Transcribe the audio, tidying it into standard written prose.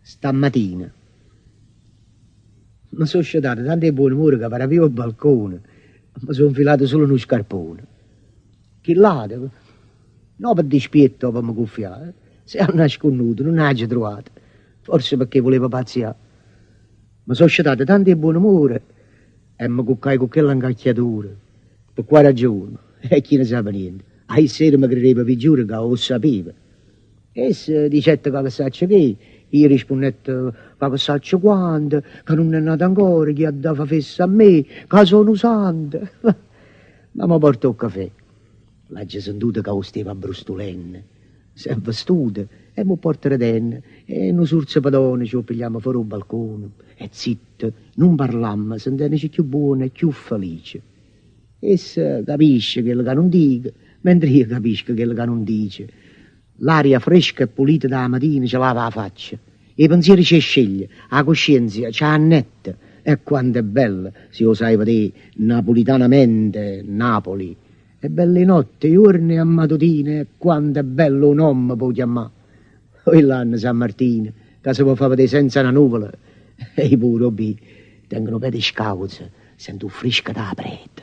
Stammatina me so' scetato tanto 'e buonumore ca p'arapì 'o balcone me so' 'nfilato sulo nu scarpone. Chill'ato, no pe dispietto o pe me cuffià, s'è annascunnuto, nun 'aggio truvato, forse pecché vuleva pazzià. Me so' scetato tanto 'e buonumore e me cuccai cu chella 'ncacchiatura. Pe qua' ragione? E chi ne sape niente. Aissera me credeva, vi giuro, ca 'o ssapevo. Essa dicette ca che saccio che, io rispunnette ca che saccio quanto, ca nun è nato ancora, chi adda fa fesso a me, ca so' nu santo. Ma mo porta 'o cafè. L'aggio sentuto ca 'o steva abbrustulenne. S'è vestuto e m' 'o porta redenno e nu surzo pedone ce 'o pigliammo fore 'o balcone e zitto, nun parlammo, sentennece cchiù buone e cchiù felice. Essa capisce chello ca nun dico, mentre io capisco chello ca nun dice. L'aria fresca e pulita d' 'a matina ce lava 'a faccia, 'e penziere ce sceglie, 'a cuscienzia ce annetta. E quanto è bella, si 'o saje vedé, napulitanamente, Napoli. È bella 'e notte, 'e juorno e a matutina e quanto è bello 'o nomme p' 'o chiammà. Oill'anno San Martino, ca se vo' fa vedé senza na nuvola. E i' pure, 'o bbì, tengo nu pede scauzo, sento 'o ffrisco d' 'a preta.